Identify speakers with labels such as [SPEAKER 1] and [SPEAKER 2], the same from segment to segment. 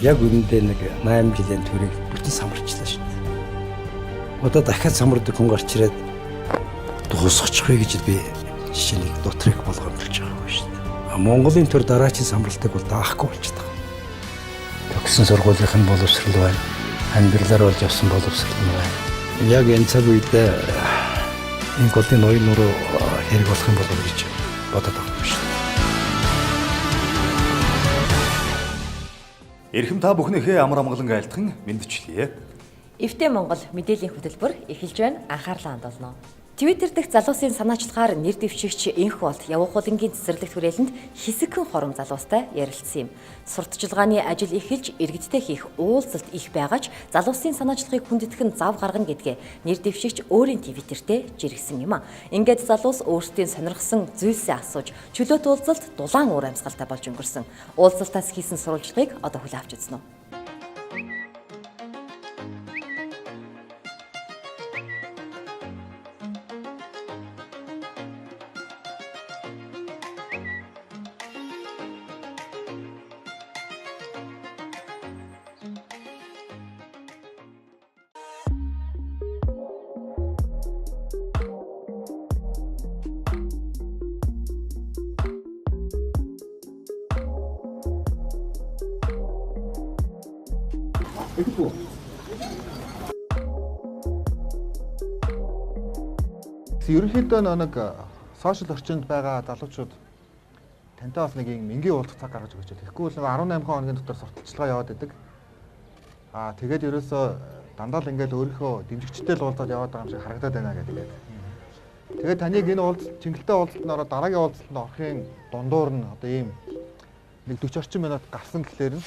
[SPEAKER 1] Яг үнэндээ нэг 8 жилийн төрийг бүтэн самарчлаа шүү дээ. Одоо дахиад самардаг хүн гарч ирээд дуусгачихвэ гэж би жишээ нэг дутрыг болгоомжлж байгаа юм шүү дээ. Монголын төр дараагийн самралтыг бол даахгүй болчихдог. Төгссөн сургуулийнх нь боловсрал байна. Амьдралаар болж явсан боловсрал нь байна. Яг энэ цаг үед энэ голын ноён нуруу хэрэг болох юм болов гэж бодоод байгаа юм шүү дээ.
[SPEAKER 2] Эрхэм та бүхнийхээ амар амгалан айлтган мэндчлэе.
[SPEAKER 3] Эвтэй Монгол мэдээллийн хөтөлбөр эхэлж байна. Анхаарлаа хандуулно. Twitter дэх залуусын санаачлагаар нэр дэвшигч Энх болт Явуу хулангийн цэцэрлэг хүрээлэнд хэсэгхэн хором залуустай ярилцсан юм. Сурталчилгааны ажил эхэлж иргэдтэй хийх уулзалт их байгаа ч залуусын санаачлагыг хүндэтгэх нь зав гаргана гэдгээ нэр дэвшигч өөрийн Twitter-тэй жиргсэн юм а. Ингээд залуус өөрсдийн сонирхсан зүйлсээ асууж чөлөөт уулзалт дулаан уур амьсгалтай болж өнгөрсөн. Уулзалтаас хийсэн сурвалжлагыг одоо хүлээн авч үзнэ.
[SPEAKER 4] Ерөнхийдөө нэг сошиал орчинд байгаа залуучууд тантай бас нэг юм энгийн уулзах цаг гаргаж өгч. Тэгэхгүй бол 18 хоногийн дотор сурталчилгаа яваад байдаг. Аа тэгээд ерөөсөө дандаа л ингээл өөрийнхөө дэмжигчтэй л уулзаад яваад байгаа юм шиг харагдаад байна гэдэг. Тэгээд таныг энэ уулзалт Чингэлтэй уулзалтанд ороод дараагийн уулзалтанд орохын дундуур нь одоо ийм нэг 40 орчим минут гарсан гэхлээр нь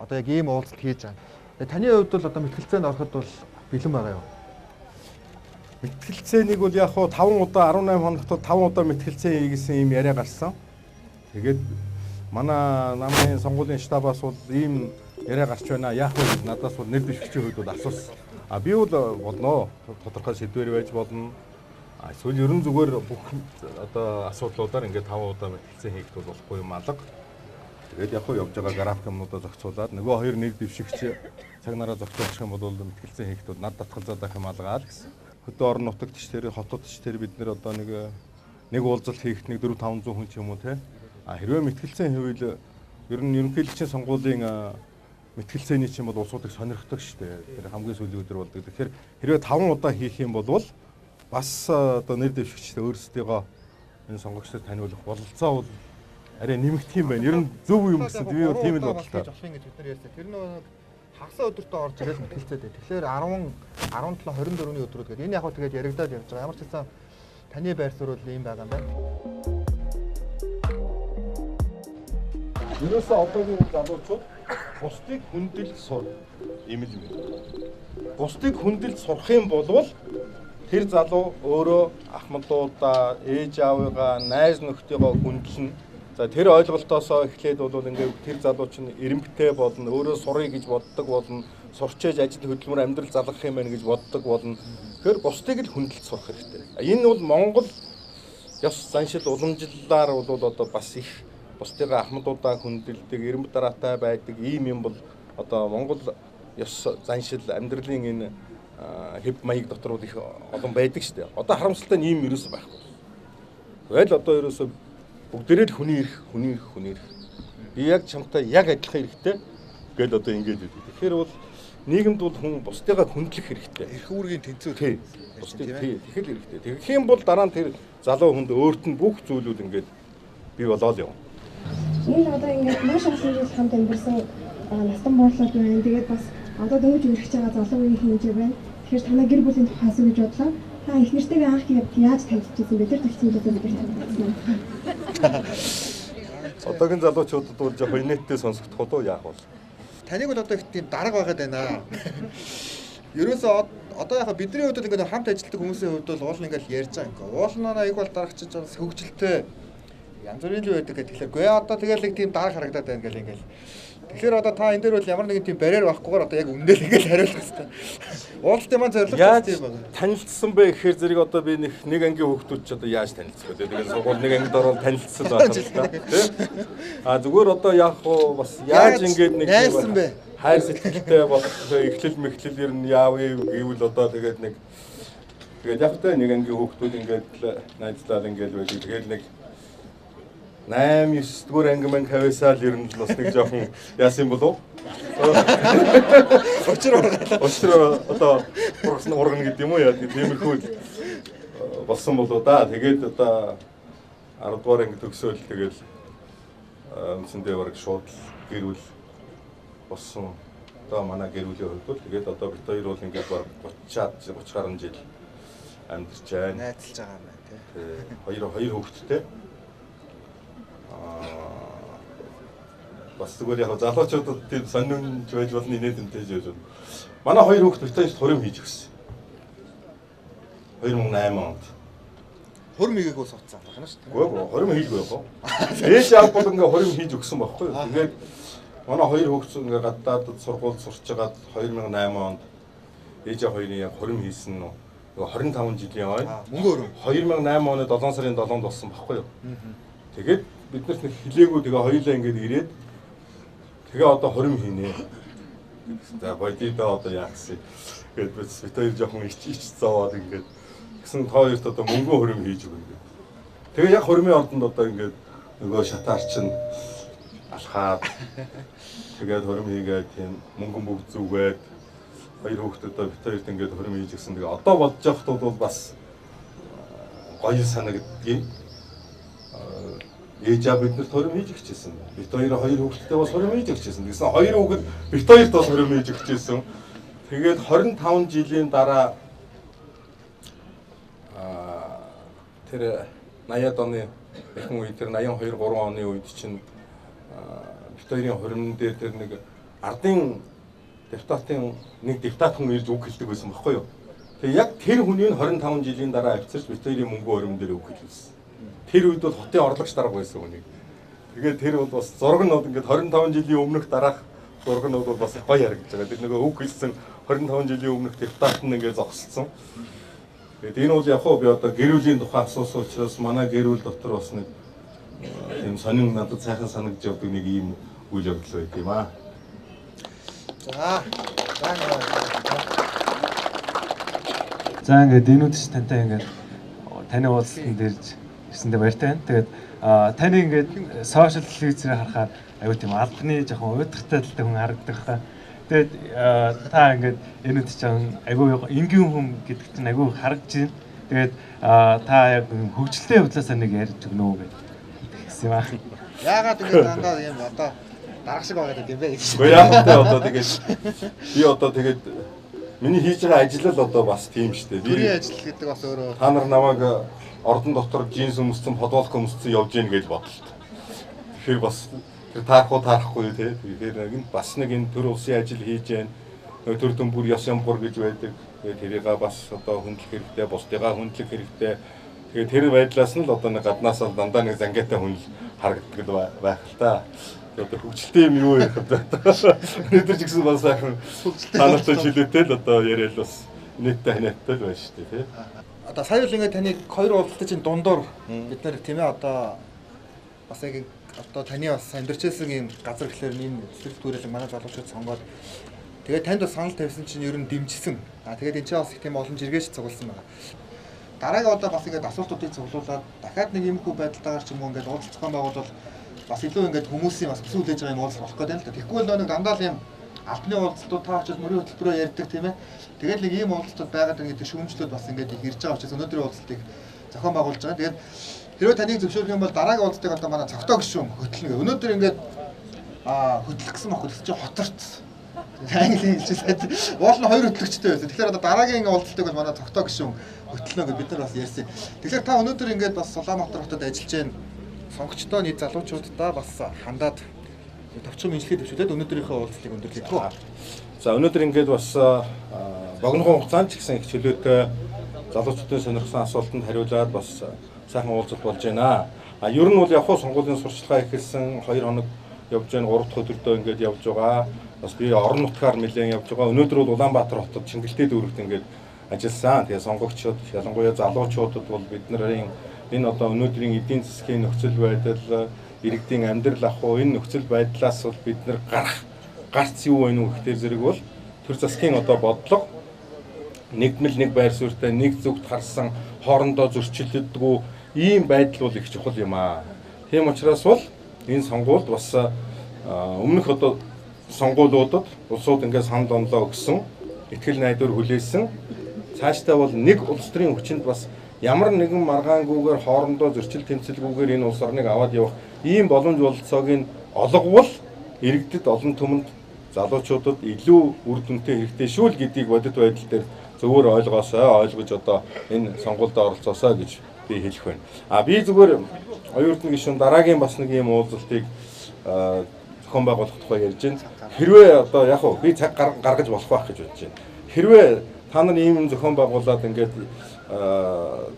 [SPEAKER 4] одоо яг ийм уулзалт хийж байгаа. Тэгээд таны хувьд бол одоо мэтгэлцээнд ороход бол бэлэн байгаа юу?
[SPEAKER 5] Мэтгэлцээнийг бол яг хуу 5 удаа 18 хоногт 5 удаа мэтгэлцээ хий гэсэн ийм яриа гарсан. Тэгээд манай намын сонгуулийн штабаас бол ийм яриа гарч байна. Яах вэ гэж надаас бол нэр дэвшигчийн хувьд бол асуусан. А би бол болно. Тодорхой сэдвэр байж болно. А эсвэл ерөн зүгээр бүх одоо асуудлуудаар ингээд 5 удаа мэтгэлцээ хийх бол болохгүй юм алга. Тэгээд яг хуу явж байгаа график юмнуудаа зохицуулаад нөгөө хоёр нэр дэвшигч цаг нараа зохицуулах юм бол мэтгэлцээ хийхэд бол над татгалзаад байх юм алгаа л гэсэн. Хөдөө орон нутагт ч тэр хотод ч тэр бид нэр одоо нэг уулзалт хийхэд нэг 4-500 хүн ч юм уу те. А хэрвээ мэтгэлцэн хийвэл ер нь ерөнхийлөгчийн сонгуулийн мэтгэлцээний чинь бол улсуудыг сонирхдаг шүү дээ. Тэр хамгийн сүүлийн өдөр болдог. Тэгэхээр хэрвээ 5 удаа хийх юм бол бас одоо нэр дэвшигчтэй өөрсдийгөө энэ сонгогчдод таниулах бололцоо бол арай нэмэгдэх юм байна. Ер нь зөв юм гэсэн. Би бол тийм л бодлоо.
[SPEAKER 4] Болох юм гэж бид нар ярьсан. Тэр нөгөө хагасаа өдөртөө орж ирэл мэтгэлцээд байв. Тэгэхээр 10 17 24-ний өдрүүд гэдэг. Энэ яг хөө тэгээд яригадаад явж байгаа. Ямар ч гэсэн таны байр суурь бол ийм байгаа юм байна.
[SPEAKER 5] Ерөөсөө одоогийн залуучууд бусдыг хүндэлж сур юм л юм. Бусдыг хүндэлж сурах юм бол тэр залуу өөрөө ахмадуудаа, ээж аавыгаа, найз нөхдийгөө хүндлэнэ. За тэр ойлголтоосоо эхлээд бол ингээд тэр залуу чинь эрэмбэтэй болно, өөрөө сурыг гэж боддог болно, сурчээж ажил хөдөлмөр амьдрал залгах юм байна гэж боддог болно. Тэгэхээр бусдыг л хүндэлж сурах хэрэгтэй. Энэ бол Монгол ёс заншил уламжлалаар бол одоо бас их бусдыгаа ахмадуудаа хүндэлдэг, эрэмб дараатай байдаг ийм юм бол одоо Монгол ёс заншил амьдралын энэ хэв маяг дотор бол их олон байдаг шүү дээ. Одоо харамсалтай нь ийм ерөөсөө байхгүй. Тэгэл одоо ерөөсөө бүгдээрээ л хүний эрх, хүний эрх, хүний эрх. Би яг чамтай яг адилхан хэрэгтэй гэл одоо ингэж өгдөг. Тэгэхээр бол нийгэмд бол хүн бусдыгаа хүндлэх хэрэгтэй.
[SPEAKER 4] Эрх үүргийн тэнцвэр.
[SPEAKER 5] Тий. Бусдыг тий, тэгэхэл хэрэгтэй. Тэгэх юм бол дараа нь тэр залуу хүнд өөрт нь бүх зүйлүүд ингэж бий болоо л явна.
[SPEAKER 6] Энэ одоо ингэж маш олон жил хамт амьдарсан настан буурлаад байна. Тэгээд бас одоо дөнгөж үргэлж байгаа залуу үеийн хэмжээ байна. Тэгэхээр танай гэр бүлийн тухай асуу гэж бодлоо. Та их нэртэйгээ анх яаж танилцчихсан бэ? Тэр тогтсон зүйлээ бид нар танилцсан.
[SPEAKER 5] Одоогийн залуучуудад бол жоохон инээдтэй сонсогдох уу яах вэ?
[SPEAKER 4] Таныг бол одоо их тийм дарга байгаад байна. Ерөөсөө одоо яхаа бидний хувьд бол ингээд хамт ажилладаг хүмүүсийн хувьд бол уул ингээд ярьж байгаа юм. Уул нь аяг бол дарагчиж байгаа хөгжилтэй янз бүрийн л байдаг гэх тэгэхээр гүй одоо тэгэл нэг тийм дарга харагдаад байна гэл ингээд Тэгэхээр одоо та энэ дээр бол ямар нэгэн тийм барьер байхгүйгээр одоо яг үнэндээ л ингээл хариулах хэрэгтэй. Уулзалтын маань зорилго
[SPEAKER 5] Яаж
[SPEAKER 4] тийм байна.
[SPEAKER 5] танилцсан бэ гэхээр зэрэг одоо би нэг ангийн хүүхдүүд ч одоо яаж танилцах вэ? Тэгээд сургууль нэг ангид ороод танилцсан байх л та. Тэ? А зүгээр одоо яах вэ? Бас яаж ингээд нэг
[SPEAKER 4] найрсан бэ?
[SPEAKER 5] Хайр сэтгэлтэй болох эхлэл мэхлэл ер нь яав гэвэл одоо тэгээд нэг тэгээд яг та нэг ангийн хүүхдүүд ингээд найзлал ингээд байдаг. Тэгээд нэг 8 9 дугаар анги мэн хавьсаал ер нь л бас нэг жоохон яасан болов?
[SPEAKER 4] Учир ургаалаа.
[SPEAKER 5] Учир одоо ургасан ургана гэдэг юм уу яа тиймэрхүү л болсон болоо да. Тэгээд одоо 10 дугаар анги төгсөөл тэгэл үндсэндээ бараг шууд л гэр бүл болсон. Одоо манай гэр бүлийн хувьд бол тэгээд одоо бит хоёр бол ингээд бараг 30 гаруй жил амьдарч байна.
[SPEAKER 4] Найзалж байгаа юм байна тий.
[SPEAKER 5] Хоёр хүүхэдтэй. Бас зүгээр яг залуучуудад тийм сонирмж байж болно инээдэнтэй байж болно. Манай хоёр хүүхэд бит хоёрт хурим хийж өгсөн. 2008 онд.
[SPEAKER 4] Хурим хийгээгүй суудсан байна шүү дээ.
[SPEAKER 5] Үгүй хурим хийлгүй яг. Ээж аав бол ингээ хурим хийж өгсөн байхгүй юу. Тэгээд манай хоёр хүүхэд ингээ гадаадд сургуульд сурч байгаад 2008 онд ээж аав хоёрын яг хурим хийсэн нь 25 жилийн ойн.
[SPEAKER 4] Мөнгө өрөм.
[SPEAKER 5] 2008 оны 7 сарын 7-нд болсон байхгүй юу. Тэгээд бид нарт нэг хэлээгүй тэгээ хоёулаа ингээд ирээд тэгээ одоо хурим хийнэ. За бодидоо одоо яах вэ гэд бид хоёр жоохон ич зовоод ингээд гэсэн та хоёрт одоо мөнгө хурим хийж өгнө гэд. Тэгээ яг хуримын ордонд одоо ингээд нөгөө шатаар чинь алхаад тэгээд хурим хийгээд тийм мөнгөн бүгд зүгээд хоёр хүүхэд одоо бид хоёрт ингээд хурим хийж өгсөн. Тэгээ одоо бодож явахд бол бас гоё санагддгийг. Ээж аав биднэрт хурим хийж өгчээсэн. Бид хоёр хүүхэдтэй бас хурим хийж өгчээсэн. Тэгсэн хоёр хүүхэд бид хоёрт бас хурим хийж өгчээсэн. Тэгээд 25 жилийн дараа тэр 80-ад оны ихэнх үе тэр 82 3 оны үед чинь бид хоёрын хуримн дээр тэр нэг ардын депутатын нэг депутат хүн ирж үг хэлдэг байсан байхгүй юу? Тэгээ яг тэр хүний 25 жилийн дараа авчирч бид хоёрын мөнгө хуримн дээр үг хэлсэн. Тэр үед бол хотын орлогч дарга байсан хүнийг. Тэгээд тэр бол бас зураг нь бол ингээд 25 жилийн өмнөх дараах зураг нь бол бас гоё харагдаж байгаа. Тэр нөгөө үг хэлсэн 25 жилийн өмнөх депутат нь ингээд зогссон. Тэгээд энэ бол яг хөө би одоо гэр бүлийн тухай асуусан учраас манай гэр бүл дотор бас нэг тийм сонин надад сайхан санагдж явдаг нэг ийм үйл явдал байт юм аа.
[SPEAKER 4] За.
[SPEAKER 7] За ингээд энэ үдш тантай ингээд таны уулзалтанд ирж ирсэндээ баяртай байна. Тэгээд таны ингээд сошиал телевизээр харахаар аюу тийм албаны жоохон уйдгартай талтай хүн харагдах та. Тэгээд та ингээд энэ үдш чинь аюу энгийн хүн гэдэг чинь аюу харагдаж байна. Тэгээд та яг хөгжилтэй явдлаасаа нэг ярьж өгнө үү гэдэг гэсэн юм аа.
[SPEAKER 4] Яагаад ингээд дандаа юм одоо дарга шиг байгаад юм бэ гэж.
[SPEAKER 5] Гэхдээ яг тэ одоо тэгээд би одоо тэгээд миний хийж байгаа ажил л одоо бас тийм шүү дээ.
[SPEAKER 4] Төрийн ажил гэдэг бас өөрөө
[SPEAKER 5] та нар намайг ордон дотор джинс өмссөн, футболка өмссөн явж гин гэж бодлоо. Тэгэхээр бас тэр таарах уу таарахгүй тий. Тэгэхээр нэг нь бас нэг энэ төр улсын ажил хийж гэн. Нөгөө төр төмбөр ёс ямбар гэж байдаг. Тэгээд тэрийг бас одоо хүндлэх хэрэгтэй, бусдыгаа хүндлэх хэрэгтэй. Тэгээд тэр байдлаас нь л одоо нэг гаднаас л дандаа нэг зангиатай хүн л харагддаг байх л та. Одоо хөгжилтэй юм юу ярих вэ? Өнөөдөр ч гэсэн бас сайхан та нартай чилээтэй л одоо яриад бас нийттэй ханиадтай л байна шүү дээ тий.
[SPEAKER 4] Одоо сая л ингээд таны хоёр уулзалтын чинь дундуур бид нэр тийм ээ одоо бас яг одоо таны бас амьдарч байсан юм газар гэхлээр энэ цэцэрлэг түрээлэг манай залуучууд сонгоод тэгээд танд бас санал тавьсан чинь ер нь дэмжсэн. А тэгээд энэ чинь бас их тийм олон жиргээч цугласан байгаа. Дараагийн удаа бас ингээд асуултуудыг цуглуулад дахиад нэг иймэрхүү байдалтайгаар ч юм уу ингээд уулзалт зохион байгуулбал бас илүү ингээд хүмүүсийн бас хүсэн хүлээж байгаа юм уулзалт болох гэдэг юм л да. Тэгэхгүй л нэг дандаа л юм албаны уулзалтууд та очиж мөрийн хөтөлбөрөөр ярьдаг тийм ээ. Тэгээд нэг ийм уулзалтууд байгаад байна гэдэг шүүмжлүүд бас ингээд их ирж байгаа учраас өнөөдрийн уулзалтыг зохион байгуулж байгаа. Тэгээд хэрвээ таныг зөвшөөрөх юм бол дараагийн уулзалтыг одоо манай цогтой гишүүн хөтлөнө. Өнөөдөр ингээд хөтлөх гэсэн баггүй чи хоторцсон. Англи хэлж сайн. Уул нь хоёр хөтлөгчтэй байсан. Тэгэхээр одоо дараагийн уулзалтыг бол манай цогтой гишүүн хөтлөнө гэж бид нар бас ярьсан. Тэгэхээр та өнөөдөр ингээд бас Улаанбаатар хотод ажиллаж байна. Сонгогчдоо нийт залуучуудаа бас хандаад товчхон мэдлэгээ төвшүүлээд өнөөдрийнхөө уулзалтыг өндөрлөе.
[SPEAKER 5] За өнөөдөр ингээд бас богинохон хугацаанд ч гэсэн их чөлөөтэй залуучуудын сонирхсан асуултанд хариулаад бас сайхан уулзалт болж байна. А ер нь бол яг хуу сонгуулийн сурчлагаа эхэлсэн 2 хоног явж байна. 3 дахь өдөртөө ингээд явж байгаа. Бас би орон нутгаар нэлээд явж байгаа. Өнөөдөр бол Улаанбаатар хотод Чингэлтэй дүүрэгт ингээд ажилласан. Тэгээ сонгогчид, ялангуяа залуучуудад бол бид нарын энэ одоо өнөөдрийн эдийн засгийн нөхцөл байдал, иргэдийн амьдрал ах уу энэ нөхцөл байдлаас бол бид нар гарах гарц юу вэ нү гэхээр зэрэг бол төр засгийн одоо бодлого нэгдмэл нэг байр суурьтай нэг зүгт харсан хоорондоо зөрчилддөггүй ийм байдал бол их чухал юм аа. Тийм учраас бол энэ сонгуульд бас өмнөх одоо сонгуулиудад улсууд ингээд санал онолоо өгсөн, итгэл найдвар хүлээсэн. Цаашдаа бол нэг улс төрийн хүчинд бас ямар нэгэн маргаангүйгээр хоорондоо зөрчил тэмцэлгүйгээр энэ улс орныг аваад явах ийм боломж бололцоог нь олговол иргэдэд олон түмэнд залуучуудад илүү үр дүнтэй хэрэгтэй шүү л гэдгийг бодит байдал дээр зөвөр ойлгоосой, ойлгож одоо энэ сонгуульд оролцоосой гэж би хэлэх байна. А би зүгээр оюун эрдэнэ гишүүн дараагийн бас нэг ийм уулзалтыг зохион байгуулах тухай ярьж байна. Хэрвээ одоо яг уу би цаг гаргаж болох байх гэж бодож байна. Хэрвээ та нар ийм зохион байгуулад ингээд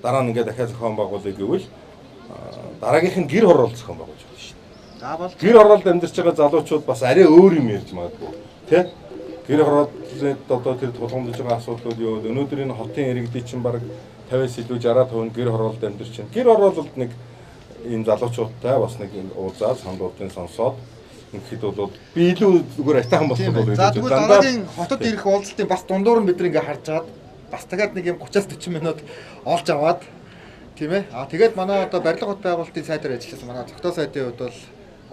[SPEAKER 5] дараа нь ингээд дахиад зохион байгуулъя гэвэл дараагийнх нь гэр хороолт зохион байгуулж байна шүү дээ.
[SPEAKER 4] За бол
[SPEAKER 5] гэр хороолд амьдарч байгаа залуучууд бас арай өөр юм ярьж магадгүй тий. Гэр хорооллын одоо тэр тулгамдж байгаа асуудлууд юу вэ? Өнөөдөр энэ хотын иргэдийн чинь бараг 50-аас илүү 60% нь гэр хороолд амьдарч байна. Гэр хороололд нэг ийм залуучуудтай бас нэг уулзаад саналуудын сонсоод ингэхэд бол би илүү зүгээр айтайхан болох болов уу.
[SPEAKER 4] За тэгвэл дараагийн хотод ирэх уулзалтын бас дундуур нь бид ингээ харж агаад бас дахиад нэг юм 30-аас 40 минут олж аваад тийм ээ. А тэгээд манай одоо барилга хот байгуулалтын сайдаар ажилласан манай зохиол сайдын хувьд бол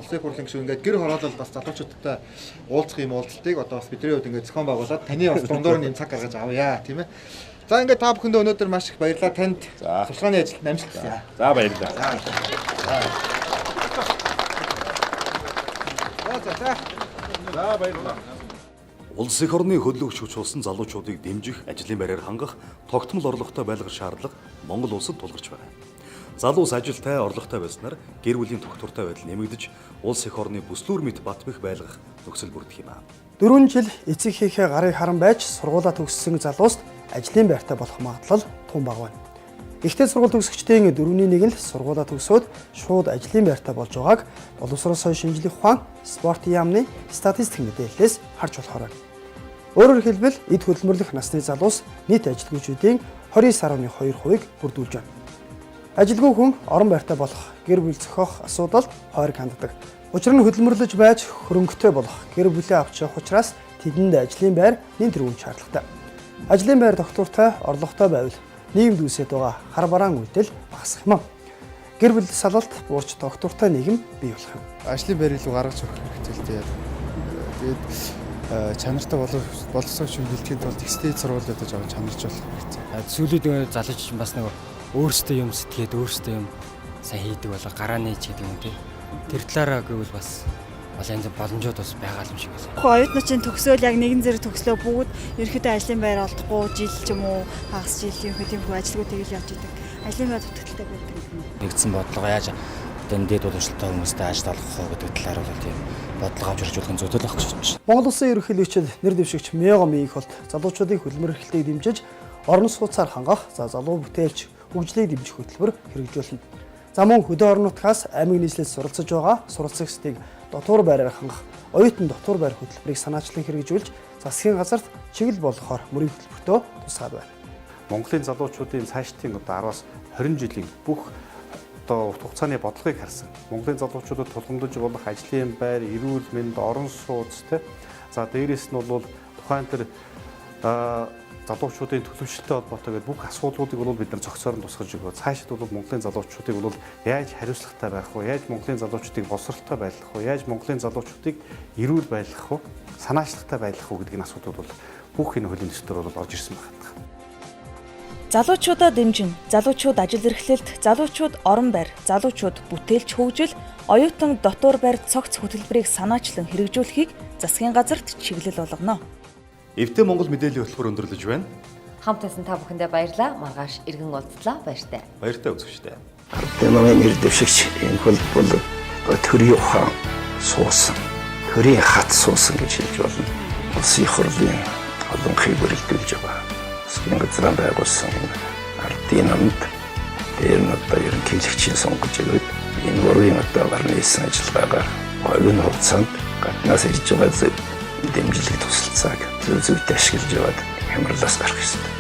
[SPEAKER 4] Улсын хурлын гишүүн ингээд гэр хороолол бас залуучуудтай уулзах юм уулзалтыг одоо бас бидний хувьд ингээд зохион байгуулад таны бас дундуур нь юм цаг гаргаж авъя тийм ээ. За ингээд та бүхэндээ өнөөдөр маш их баярлалаа. Танд судалгааны ажилд амжилт хүсье.
[SPEAKER 5] За баярлалаа. За баярлалаа.
[SPEAKER 2] Улс эх орны хөдөлгөгч хүч болсон залуучуудыг дэмжих, ажлын байраар хангах тогтмол орлоготой байлгах шаардлага Монгол улсад тулгарч байна. Залуус ажилтай, орлоготой байснаар гэр бүлийн тогтвортой байдал нэмэгдэж, улс эх орны бүслүүр мэт бат бэх байлгах нөхцөл бүрдэх юм аа.
[SPEAKER 8] 4 жил эцэг эхийнхээ гарыг харан байж сургуулаа төгссөн залууст ажлын байртай болох магадлал тун бага байна. Ихтэй сургууль төгсөгчдийн 1/4 нь л сургуулаа төгсөөд шууд ажлын байртай болж байгааг боловсрол соёл шинжлэх ухаан, спортын яамны статистик мэдээллээс харж болохоор байна. Өөрөөр хэлбэл эд хөдөлмөрлөх насны залуус нийт ажилгүйчүүдийн 29.2%-ийг бүрдүүлж байна. Ажилгүй хүн орон байртай болох, гэр бүл зохиох асуудалд хойрог ханддаг. Учир нь хөдөлмөрлөж байж хөрөнгөтэй болох, гэр бүлээ авч явах учраас тэдэнд ажлын байр нэн тэргүүн шаардлагатай. Ажлын байр тогтвортой, орлоготой байвал нийгэмд үүсээд байгаа хар бараан үйлдэл багасах юм. Гэр бүл салалт буурч тогтвортой нийгэм бий болох юм.
[SPEAKER 9] Ажлын байр илүү гаргаж өгөх хэрэгтэй л дээ. Тэгээд чанартай боловсрогч хүн бэлтгэхийн тулд ихтэй сургуулиудад жоо чанарч болох хэрэгтэй.
[SPEAKER 7] Сүүлийн үед залуучууд бас нэг өөрсдөө юм сэтгээд өөрсдөө юм сайн хийдэг болоо гараа нээж гэдэг юм тий. Тэр талаараа гэвэл бас янз боломжууд бас байгаа юм шиг байна.
[SPEAKER 10] Оюутнууд чинь төгсөөл яг нэгэн зэрэг төгслөө бүгд ерөөхдөө ажлын байр олдохгүй жил ч юм уу хагас жил юм хөө тийм хөө ажилгүй тэгэл явж идэг. Ажлын байр дутагдaltaй байдаг.
[SPEAKER 7] Нэгдсэн бодлого яаж одоо энэ дэд уламжлалтай хүмүүстэй ажил олгох уу гэдэг талаар бол тийм бодлого авч ирж болох зүйтэй л байх гэж бодож байна.
[SPEAKER 8] Монгол Улсын ерөнхийлөгчид нэр дэвшигч Миогом Инхолт залуучуудын хөдөлмөр эрхлэлтийг дэмжиж орон сууцаар хангах, за залуу бүтээлч хөгжлийг дэмжих хөтөлбөр хэрэгжүүлнэ. За мөн хөдөө орон нутгаас аймаг нийслэлд суралцж байгаа суралцагчдыг дотуур байраар хангах оюутан дотуур байр хөтөлбөрийг санаачлан хэрэгжүүлж засгийн газарт чиглэл болгохоор мөрийн хөтөлбөртөө тусгаад байна.
[SPEAKER 11] Монголын залуучуудын цаашдын одоо 10-аас 20 жилийн бүх одоо урт хугацааны бодлогыг харсан. Монголын залуучуудад тулгамдж болох ажлын байр, эрүүл мэнд, орон сууц тэ. За дээрэс нь бол тухайн тэр залуучуудын төлөвшөлттэй холбоотой гэдэг бүх асуудлуудыг бол бид нар зохицоор нь тусгаж өгөө. Цаашид бол Монголын залуучуудыг бол яаж хариуцлагатай байх вэ? Яаж Монголын залуучуудыг боловсролтой байлгах вэ? Яаж Монголын залуучуудыг эрүүл байлгах вэ? Санаачлагтай байлгах уу гэдэг энэ асуудлууд бол бүх энэ хуулийн төслөөр бол орж ирсэн байна.
[SPEAKER 12] Залуучуудаа дэмжин, залуучууд ажил эрхлэлт, залуучууд орон байр, залуучууд бүтээлч хөгжил, оюутан дотуур байр цогц хөтөлбөрийг санаачлан хэрэгжүүлэхийг засгийн газарт чиглэл болгоно.
[SPEAKER 2] Эвтэй Монгол мэдээллийн хөтөлбөр өндөрлөж байна.
[SPEAKER 3] Хамт байсан та бүхэндээ баярлалаа. Маргааш иргэн уулзлаа. Баяртай.
[SPEAKER 2] Баяртай үзэгчдээ.
[SPEAKER 1] Ардын намын нэр дэвшигч Инхолт бол төрийн ухаан суусан, төрийн хат суусан гэж хэлж болно. Улсын их хурлын олонхийг бүрэлдүүлж байгаа. Засгийн газраа байгуулсан ардын намд дээр нь одоо ерөнхийлөгчийн сонгож өгөөд энэ гурвын одоо гарны хийсэн ажиллагаагаар
[SPEAKER 13] Богино хугацаанд гаднаас ирж байгаа дэмжлэг, тусалцааг зөв зөвхөн ашиглаж яваад хямралаас гарах ёстой.